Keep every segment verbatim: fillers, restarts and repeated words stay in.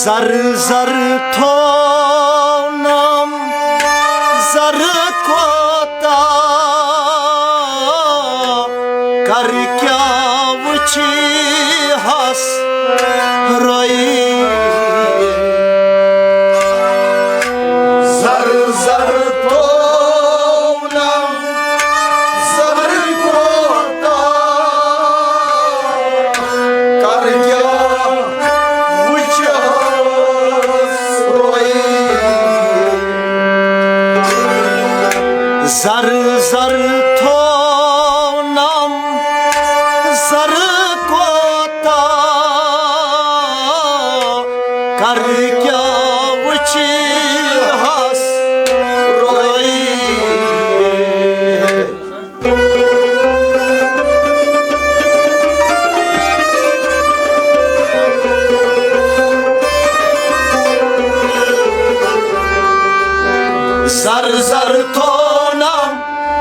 زر زر تھونم، زر کوتاہ، کر کیا وچھی ہس روئی۔ زر زر تھونم، زر کوتاہ، کر کیا وچھس روئی۔ زر زر تھونم، زر کوتاہ، کر کیا وچھی ہس روئی۔ زر زر تھونم،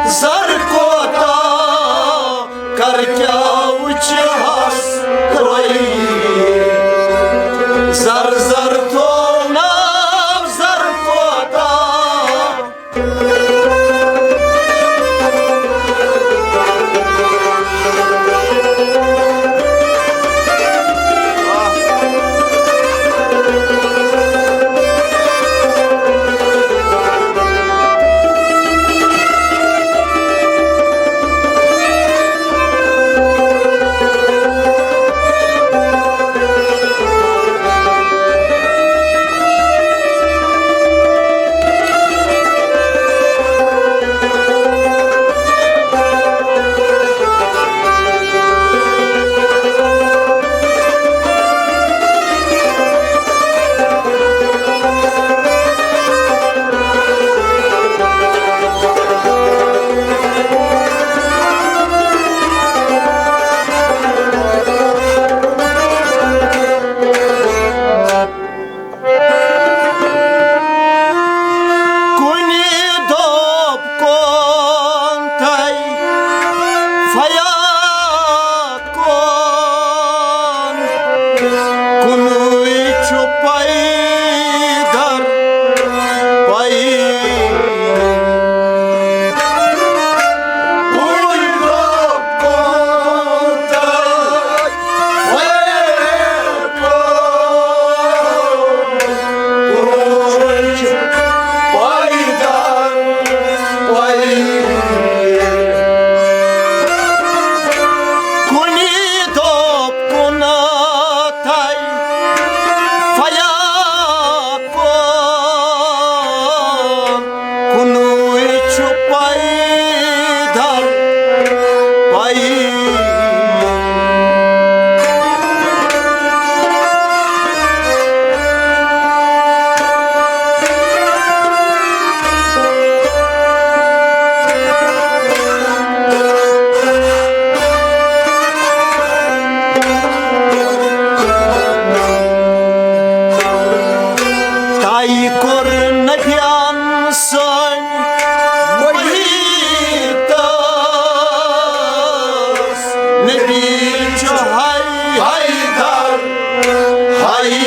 زر کوتاہ، کر کیا وچھس روئی۔ زر زر تھونم، زر کوتاہ۔ کُنہِ دوٚپ کون تۄہہِ فیاض کون، کُنُے چھُ پیدر پی۔ کُنہِ دوٚپ کون تۄہہِ فیاض کون، کُنُے چھُ پیدر پی۔ کُنہِ دوٚپ کُنتھے فیاض کون، کُنُے چھُ پیدر پی۔ تۄہہِ کوٚر نبیَن سٕنٛدۍ وحی تس، نبی چھُ حی-، حیدر، حی۔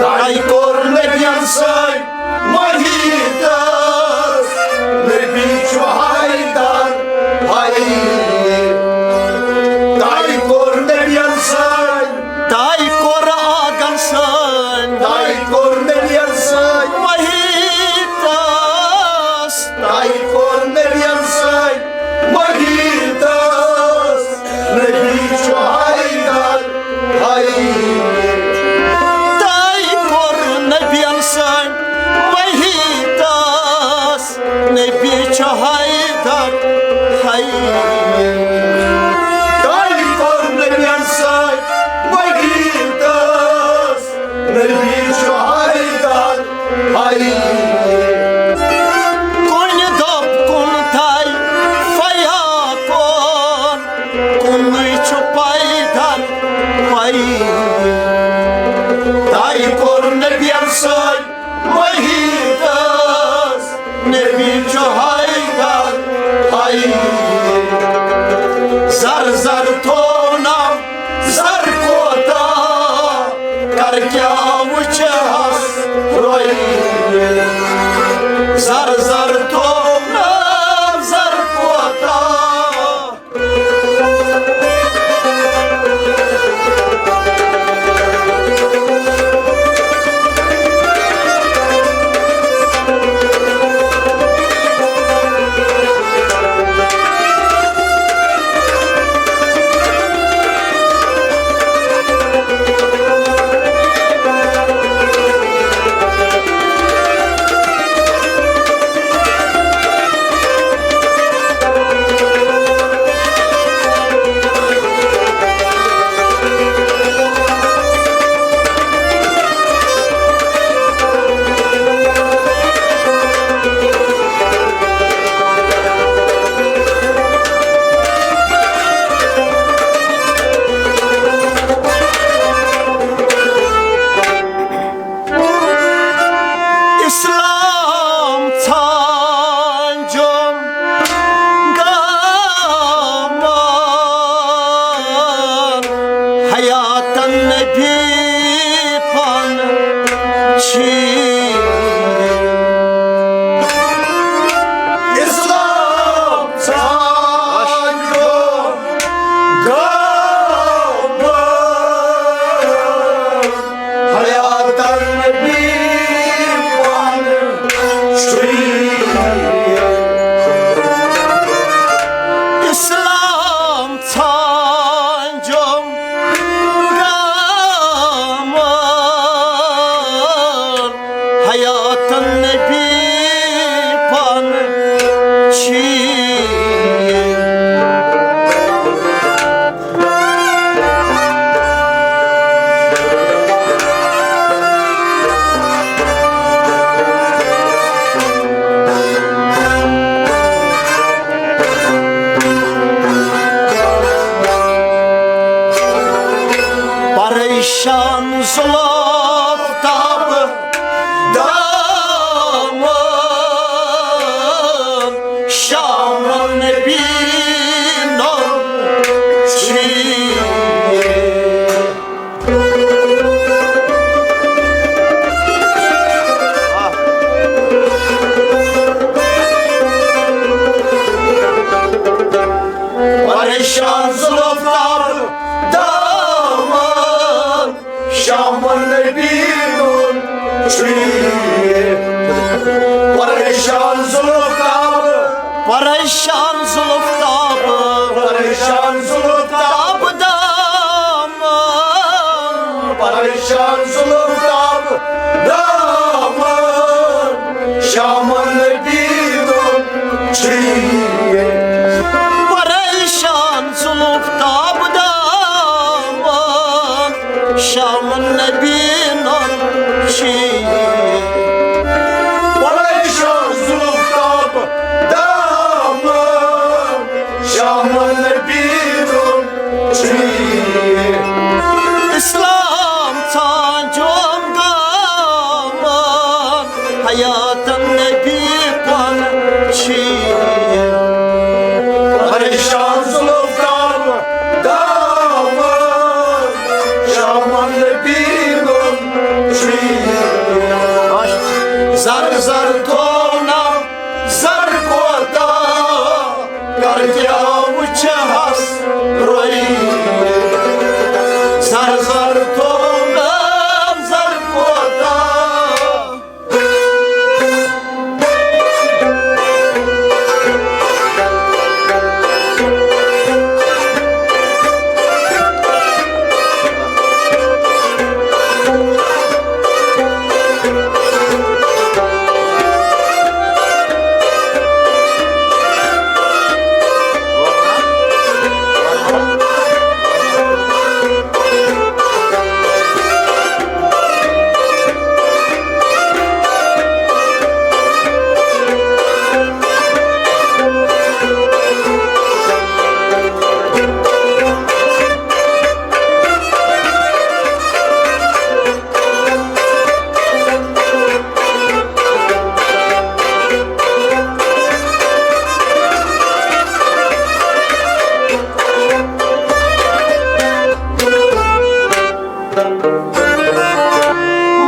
تۄہہِ کوٚر نبیَن سٕنٛدۍ وحی تس، نبی چھُ حیدر، حی۔ تۄہہِ کوٚر نبیَن سٕنٛدۍ، تۄہہِ کوٚر آغن سٕنٛدۍ، تۄہہِ کوٚر نبیَن سٕنٛدۍ وحی تس۔ تۄہہِ کوٚر نبیَن سٕنٛدۍ وحی تس، نبی چھُ حیدر، حی۔ تۄہہِ کوٚر نبیَن سٕنٛدۍ وحی تس، نبی چھُ حیدر، حی۔ تۄہہِ کوٚر نبیَن سٕنٛدۍ وحی تس، نبی چھُ حیدر، حی۔ کُنہِ دوٚپ کُنتھے فیاض کون، کُنُے چھُ پیدر پی۔ تۄہہِ کوٚر نبیَن سٕنٛدۍ وحی زر زر تھوونم، زر کوتاہ، کر کیٛاہ وٕچھہس رویہِ۔ زر زر تھوونم، زر کوتاہ۔ اسلام ژھانٛجُم گامن، حیاتن نبی پن چھی۔ اسلام ژھانٛجُم گامن، حیاتن نبی پن چھی۔ اسلام ژھانٛجُم گامن، حیاتن نبی پن چھی۔ پریشان زلف تاب دامن، شامن نبی نن چھی۔ پریشان زلف تاب دامن، شامن نبی نن چھی۔ پریشان زلف تاب، پریشان زلف تاب، پریشان زلف تاب دامن، پریشان زلف تاب دامن، شامن نبی نن چھی۔ پریشان زلف تاب دامن، شامن نبی نن چھی۔ پریشان زلف تاب دامن، شامن نبی نن چھی۔ اسلام ژھانٛجُم گامن، حیاتن نبی پن چھی۔ پریشان زلف تاب دامن، شامن نبی نن چھی۔ زر زر تھوونم، زر کوتاہ، کر کیٛاہ وٕچھہس رویہِ۔ زر زر تھوونم، زر کوتاہ۔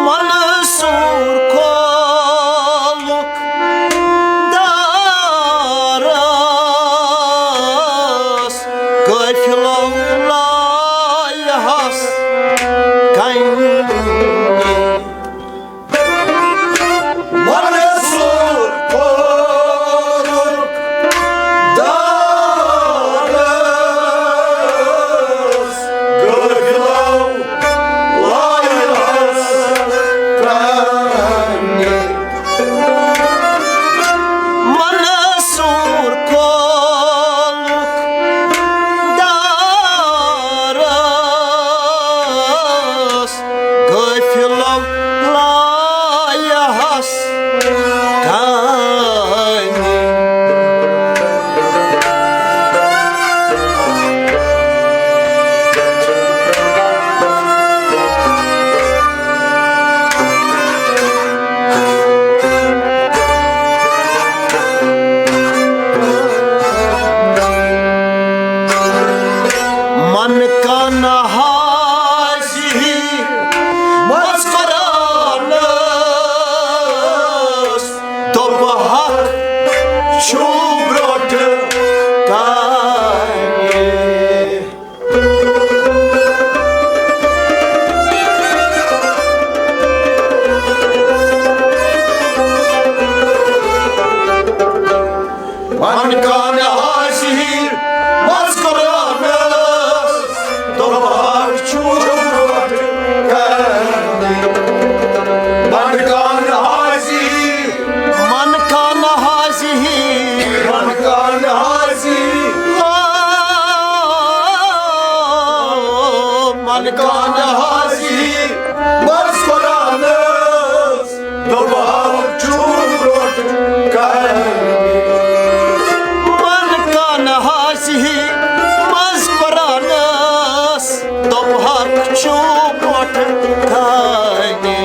منصور کھولُکھ دارس، قٲفلو لایہَس کنہِ۔ منصور کھولُکھ دارس، قٲفلو لایہَس کنہِ۔ منصور کھولُکھ دارس، قٲفلو لایہَس کنہِ۔ من کان حاضی منصور کھولُکھ دارس، دوٚپہَکھ چھُ برٛونٛٹھ کنہِ۔ من کان حاضی منصور کھولُکھ دارس، دوٚپہَکھ چھُ برٛونٛٹھ کنہِ۔ من کان حاضی من کان حاضی من کان حاضی من کان حاضی منصور کھولُکھ دارس، دوٚپہَکھ چھُ برٛونٛٹھ کنہِ۔ من کان حاضی منصور کھولُکھ دارس، دوٚپہَکھ چھُ برٛونٛٹھ کنہِ۔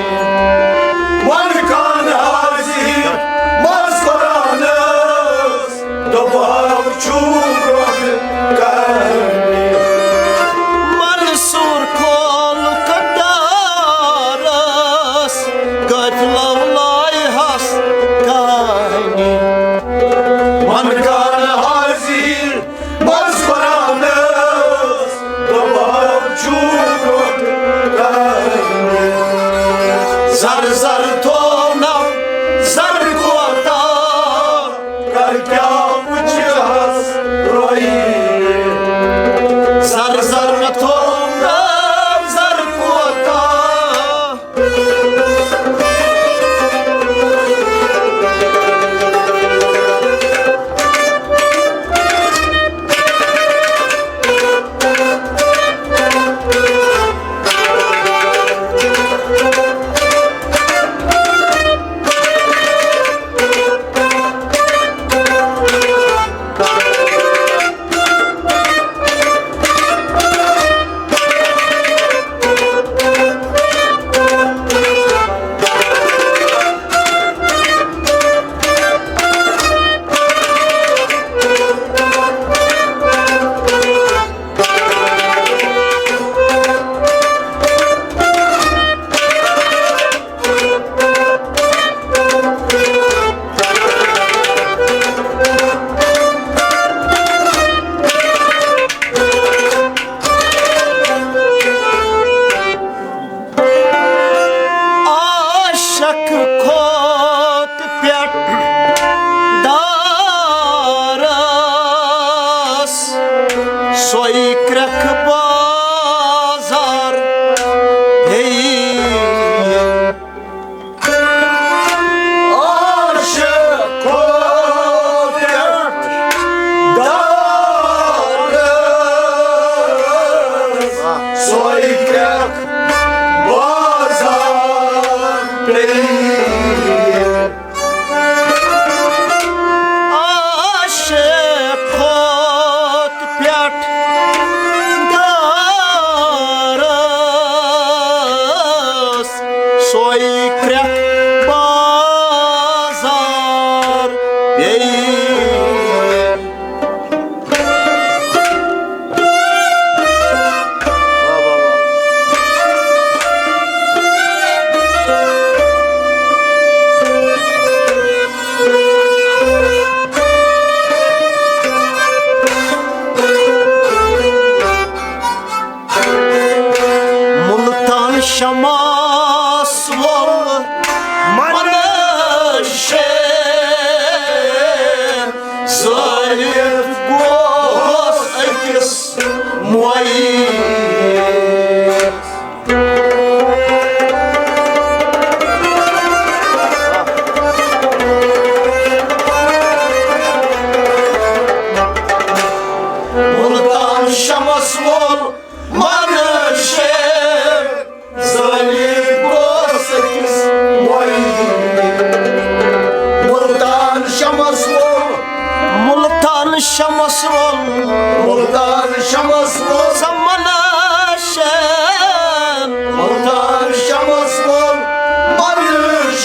من کان حاضی منصور کھولُکھ دارس، دوٚپہَکھ چھُ برٛونٛٹھ کنہِ۔ منصور کھولُکھ دارس، قٲفلو لایہَس کنہِ۔ من کان حاضی منصور کھولُکھ دارس، دوٚپہَکھ چھُ برٛونٛٹھ وول۔ مُلتان شمس وول۔ سمنا شم۔ مُلتان شمس وول۔ مر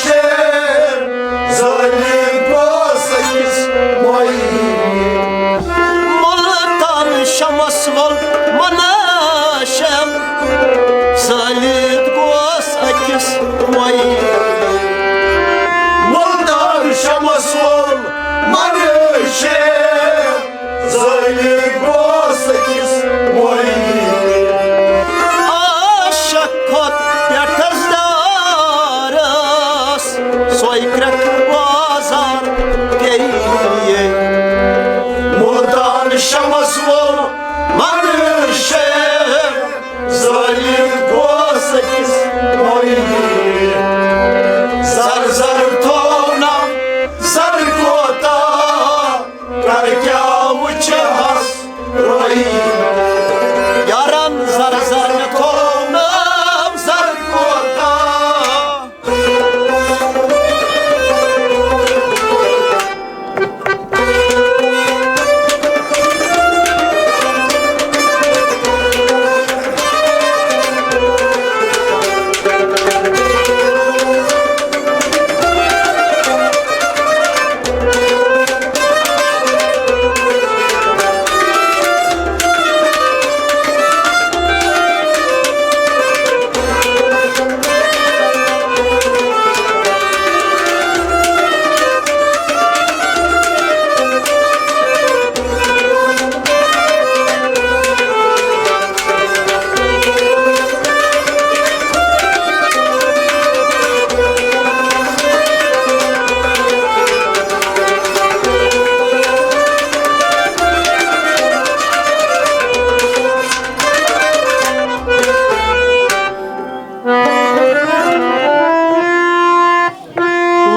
شم۔ ظٲلِم گوس أکِس مۄیہِ۔ مُلتان شمس وول۔ منا شم۔ ظٲلِم گوس أکِس مۄیہِ۔ مُلتان شمس وول۔ مر شم۔ ظٲلِم گوس أکِس مۄیہِ۔ عاشق کھوٚت پٮ۪ٹھس دارس، سۄے کرٛٮ۪کھ بازار پیٚیہِ۔ مُلتان شمس وول۔ مر شم۔ ظٲلِم گوس أکِس مۄیہِ۔ زر زر تھوونم، زر کوتاہ، کر کیٛاہ وٕچھہس رویی۔ یارن زر زر تھوونم، زر کوتاہ۔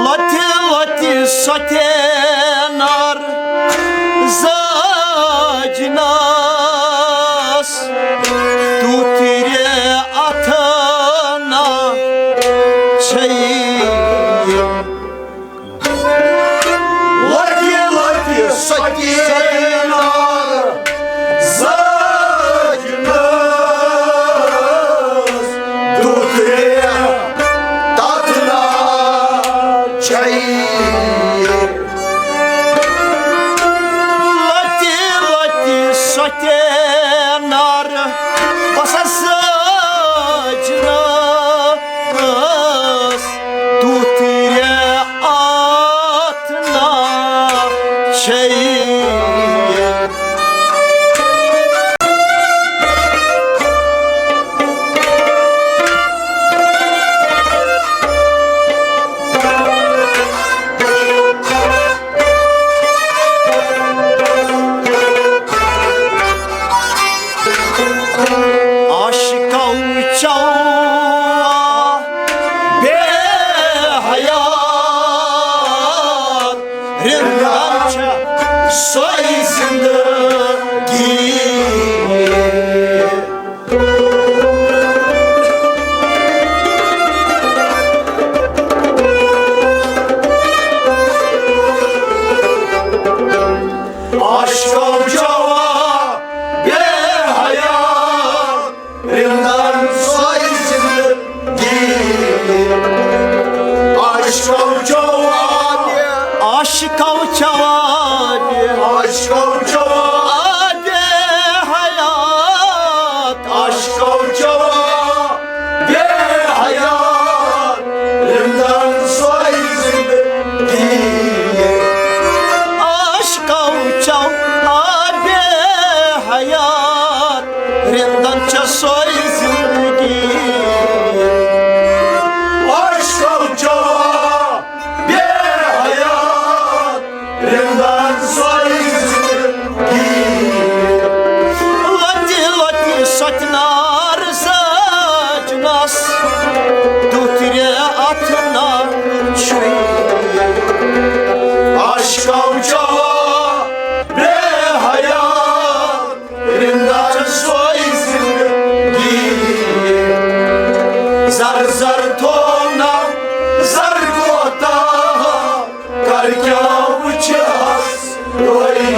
لۄتہِ لۄتہِ سۄتینار زاجنس، تُترِ اتھنا چھیی۔ لۄتہِ لۄتہِ سۄتینار زاجنس، دُترِ تتنا چھیی۔ لۄتہِ لۄتہِ سۄتینار بس زاجنس، دُترِ اتھنا چھیی۔ عاشقو چوا بے حیات، رندان چھا سۄے زندگی۔ عاشقو چوا بے حیات، رندان سۄے زندگی۔ عاشقو چوا بے، عاشقو چوا بے، عاشقو چوا بے حیات، عاشقو چوا بے حیات، رندان سۄے زندگی۔ عاشقو چوا بے حیات، رندان چھا سۄے زندگی۔ عاشقو چوا بے حیات، رندان سۄے زندگی۔ لۄتہِ لۄتہِ سۄتہِ نار زاجنس، دُترِ اتھنا چھُے۔ عاشقو چوا بے حیات، رندان سۄے زندگی۔ زر زر تھوونم، زر کوتاہ، کر کیٛاہ وٕچھہس رویی۔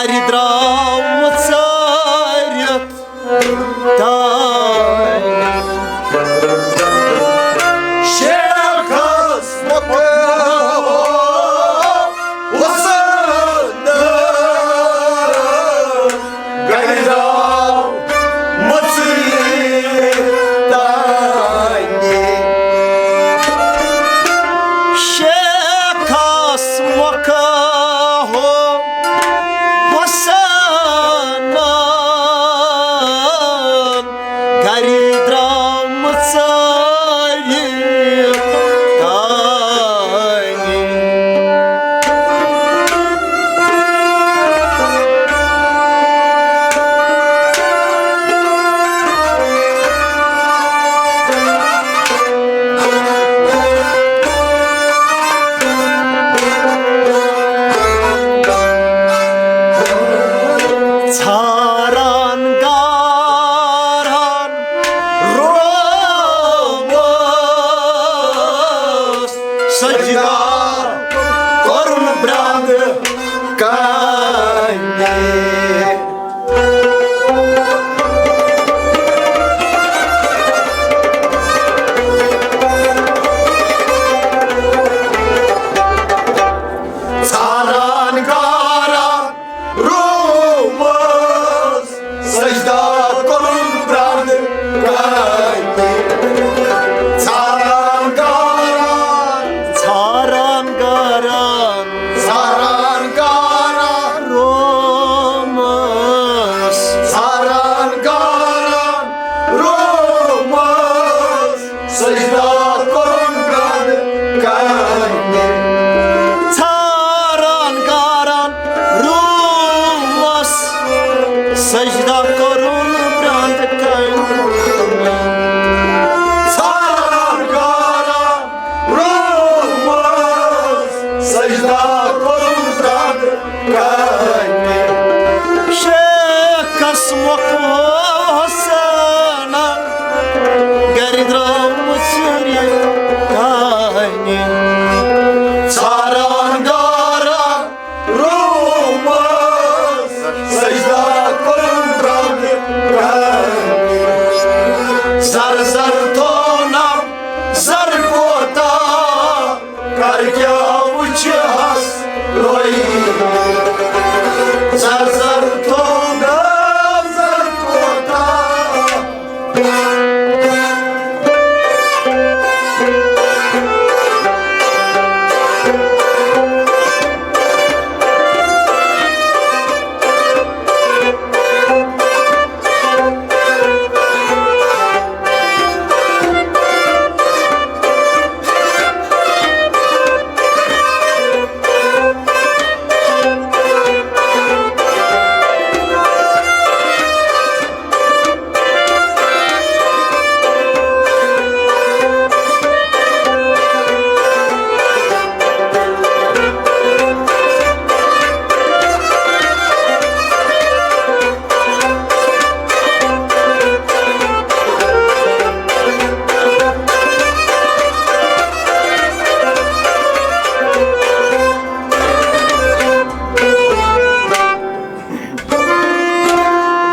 درٛاو ژٲرِتھ دانہِ۔ شیخس مۄکلیو حسن گرِ درٛاو مٔژرِتھ دانہِ۔ شیخس مۄکلیو حسنن گرِ درٛامٕژ ژٲرِتھ دانہِ۔ ژھاران گاران رومس سجدہ کرُن برٛنٛد کنہِ۔ ژھاران گاران رومس سجدہ کرُن برٛنٛد کنہِ۔ ژھاران گاران، ژھاران گاران، ژھاران گاران رومس، ژھاران گاران رومس سجدہ کرُن برٛنٛد کنہِ۔ ژھاران گاران رومس سجدہ کرُن برٛنٛد کنہِ۔ ژھاران گاران رومس سجدہ کرُن برٛنٛد کنہِ۔ شیخس مۄکلیو حسنن گرِ درٛامٕژ ژٲرِتھ دانہِ۔ ژھاران گاران رومس سجدہ کرُن برٛنٛد کنہِ۔ زر زر تونم زر کوتاہ کر کیٛاہ وٕچھِ ہس رویی۔ زر زر تھوٚو ناو زر کوتاہ۔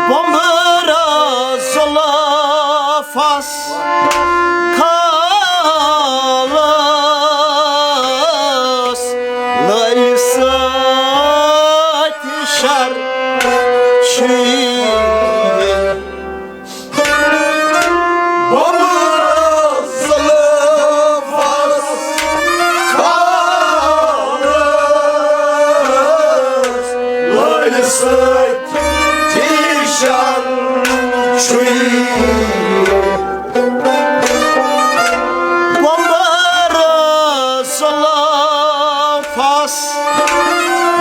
بمبرا زلفس کھالس لٲلۍ سۭتۍ شر چھُے۔ بمبرا زلفس کھالس لٲلۍ سۭتۍ تیٖشن چھُے۔ بمبرا زلفس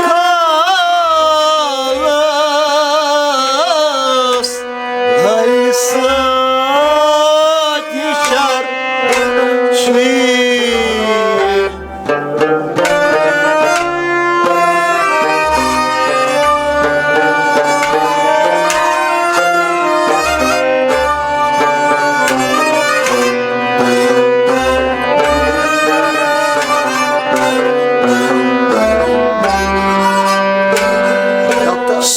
کھالس لٲلۍ سۭتۍ شر چھُے۔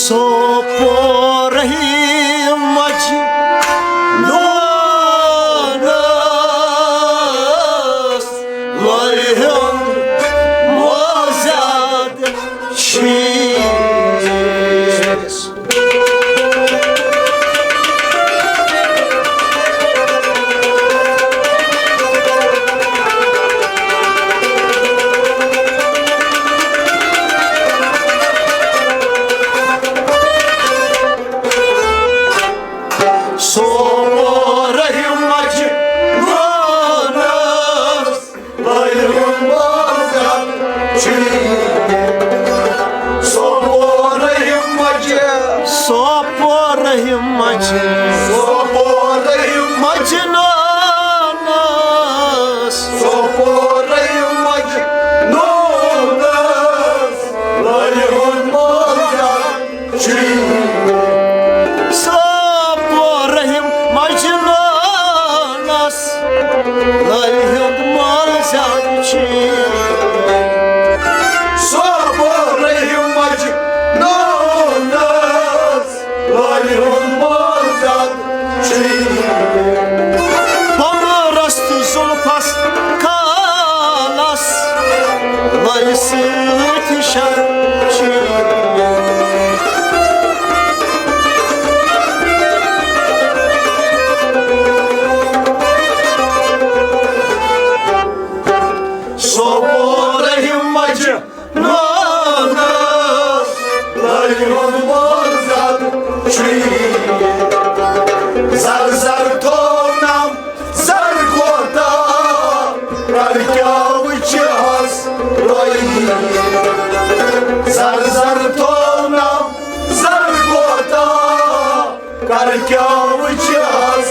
سوپورہی مجہِ نونس لۄلہِ ہُنٛد مول زیادٕ چھُے۔ سوپورہی مجہِ نونس لۄلہِ ہُنٛد مول زیادٕ چھُے۔ سوپورہی مجہِ، سوپورہی مجہِ، سوپورہی مجہِ نونس، سوپورہی مجہِ نونس لۄلہِ ہُنٛد مول زیادٕ چھُے۔ سوپورہی مجہِ نونس لۄلہِ ہُنٛد مول زیادٕ چھُے۔ سوپورہی مجہِ نونس لۄلہِ ہُنٛد مول زیادٕ چھُے۔ بۄمبرس تہٕ زُلفس کالس لۄلہِ سۭتۍ شر چھُے۔ سوپورہی مجہِ نونس لۄلہِ ہُنٛد مول زیادٕ چھُے۔ زر زر تھوونم زر کوتاہ، کر کیٛاہ وٕچھِ ہس رویی۔ زر زر تھوونم زر کوتاہ، کر کیٛاہ وٕچھِ ہس